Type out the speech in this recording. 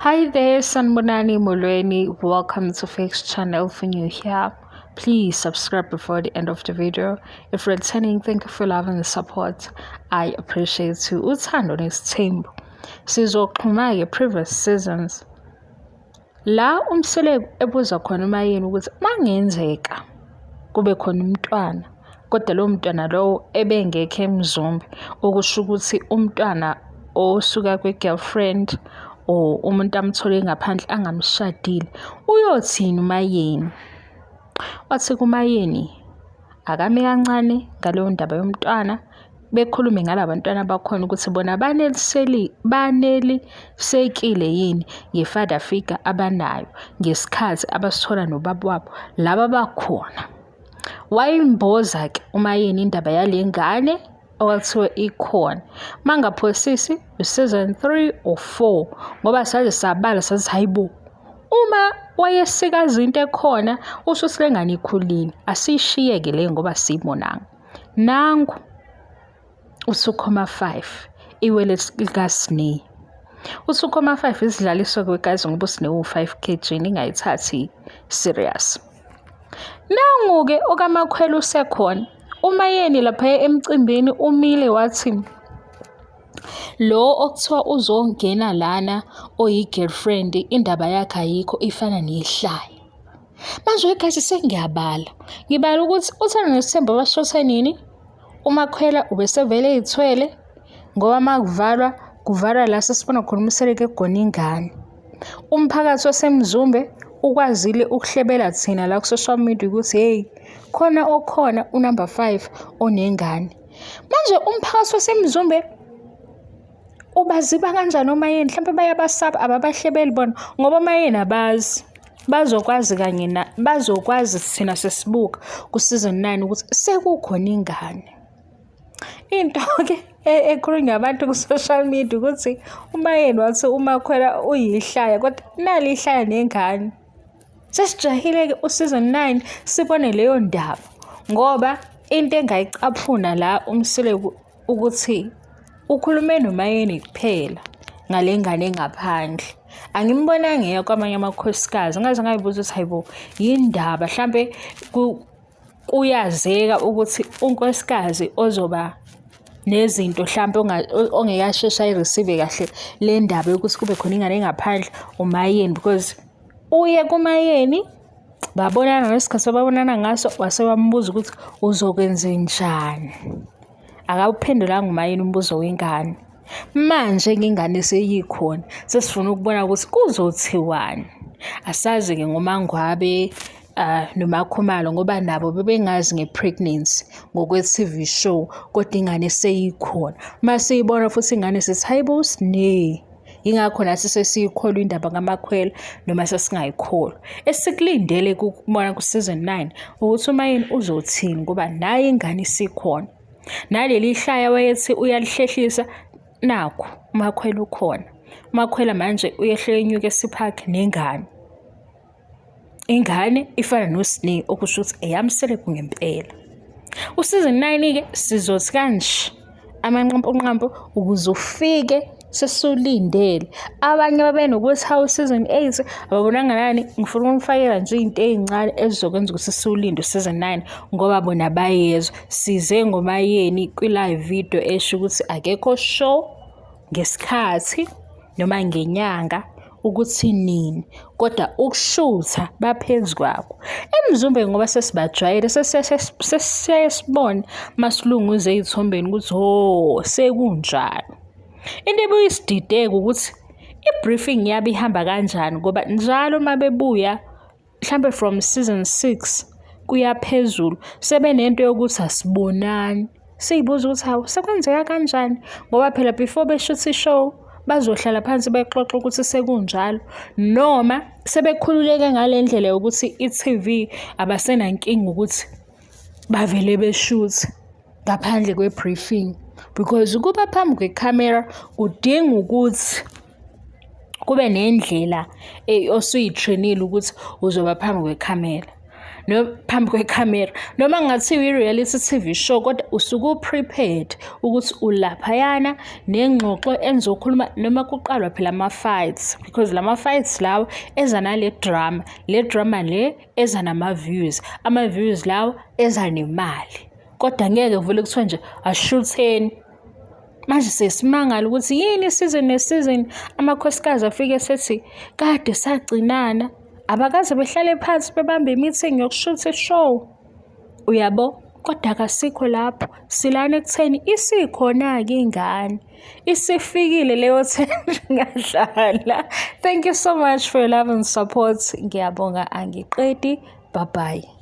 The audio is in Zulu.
Hi there, Sanibonani Molweni. Welcome to Fix Channel. If you're new here, please subscribe before the end of the video. If returning, thank you for love and support. I appreciate you. Uthando nesithembu. Sizoxhuma-ke previous seasons. La uMseleku ebuza khona uMaYeni ukuthi mangenzeka kube khona umntwana kodwa lowo mntwana lowo ebengekho eMzumbe, okusho ukuthi umntwana osuka kwi-girlfriend or umuntu amthole ngaphandle angamshadile, uyothini uMaYeni? Wathi kuMaYeni akame kancane ngaleyo ndaba yomntwana, bekhulume ngala bantwana bakhona ukuthi bona banelisekile yini nge-father figure abanayo ngesikhathi abasithola nobaba wabo laba bakhona. Wayimboza-ke uMaYeni indaba yale ngane okwakuthiwa ikhona. Mangaphosisi u-season 3 or 4, ngoba saze sabala sathi hayi bo, uma wayesikaza into ekhona usuthi le ngane ikhulile, asiyishiyeke le ngoba siyibonanga. Nangu u-2,5 iwele likaSne. U-2,5 isidlaliso-ke guys, ngoba uSne uwu-5 kg, ningayithathi serious. Nangu-ke okaMakhwela usekhona. UMaYeni lapha emcimbini umile wathi lo okuthiwa uzongena lana oyi-girlfriend indaba yakhe ayikho, ifana nehlaya. Manje guys, sengiyabala. Ngibala ukuthi uThando Nesithembu bashothe nini? UMakhwela ubesevele ey'thwele ngoba makuvalwa kuvalwa la sesibona khona uMseleku egona ingane. Umphakathi waseMzumbe ukwazile ukuhlebela thina la ku-social media ukuthi hey, khona okhona unumber 5 onengane. Manje umphakathi waseMzumbe ubaziba kanjani oMaYeni? Mhlawumbe bayabasaba, ababahlebeli bona ngoba oMaYeni abazi. Bazokwazi kanye na bazokwazi thina sesibuka ku-season 9 ukuthi sekukhona ingane. Into-ke ekhulunywa abantu ku-social media ukuthi uMaYeni wathi uMakhwela uyihlaya, kodwa nali ihlaya nengane. Sesijahile-ke u-season 9 sibone leyo ndaba, ngoba into engayicaphuna la uMseleku ukuthi ukhulume noMaYeni kuphela ngale ngane engaphandle. Angimbonanga eya kwamanye amakhosikazi, ngaze ngayibuza ukuthi hayibo yindaba, hlampe kuyazeka ukuthi unkosikazi ozoba nezinto hlampe ongeke asheshe ayi-receive kahle le ndaba yokuthi kube khona ingane engaphandle uMaYeni, because uye kuMaYeni babonana ngesikhathi ababonana ngaso wase wambuza ukuthi uzokwenzenjani. Akawuphendulanga uMaYeni umbuzo wengane. Manje ingane seyikhona, sesifuna ukubona ukuthi kuzothiwani. Asazi-ke ngoMaNgwabe noMakhumalo ngoba nabo bebengazi nge-pregnancy ngokwe-TV show, kodwa ingane seyikhona. Masiyibona futhi ingane sithi hayi bo Sne. Yingakho nathi sesiyikholwa indaba kaMakhwela noma sesingayikholwa. Esikulindele ukubona ku-season 9 ukuthi uMaYeni uzothini ngoba naye ingane isikhona. Naleli hlaya wayethi uyalihlehlisa, nakhu uMakhwela ukhona. UMakhwela manje uyehle enyuka esiphakhi nengane. Ingane ifana noSne, okusho ukuthi eyaMseleku ngempela. U-season 9-ke sizothi kanje amanqampunqampu ukuze ufike sesulindele. Abanye babenokuthi hawu season 8 ababonanga nani, ngifuna ukunifakela nje iy'nto ey'ncane ezizokwenza ukuthi siwulinde u-season 9 ngoba bona bayezwa. Size ngoMaYeni kwi-live video esho ukuthi akekho sure ngesikhathi noma ngenyanga ukuthi nini, kodwa ukushutha baphezu kwakho. EMzumbe ngoba sesibajwayele, sesiyaye sibone masilunguze ey'thombeni ukuthi ho sekunjalo. Into ebuye isidideke ukuthi i-briefing yabo ihamba kanjani, ngoba njalo uma bebuya mhlampe from season 6 kuya phezulu sebenento yokuthi asibonani. Siyibuza ukuthi hawu sekwenzeka kanjani, ngoba phela before beshutha i-show bazohlala phansi bexoxe ukuthi sekunjalo, noma sebekhululeke ngale ndlela yokuthi i-TV abasenankinga ukuthi bavele beshuthe ngaphandle kwe-briefing, because ukuba phambi kwekhamera kudinga ukuthi kube nendlela osuyi-train-ile ukuthi uzoba phambi kwekhamera. No, phambi kwekhamera noma kungathiwa i-reality TV show kodwa usuke u-prepared ukuthi ulaphayana nengxoxo enizokhuluma noma kuqalwa phela ama-fights because lama-fights lawa eza nale drama, le drama le eza nama-views, ama-views lawa eza nemali. Kodwa ngeke vele kuthiwe nje ashutheni. Manje sesimangala ukuthi yini isizini nesizini amakhosikazi afike sethi kade sagcinana abakaze behlale phansi bebambe i-meeting yokushutha i-show. Uyabo? Kodwa akasikho lapho silana ekutheni isikhona-ke ingane isifikile leyo ngadlala. Thank you so much for your love and support. Ngiyabonga angiqedi. Bye bye.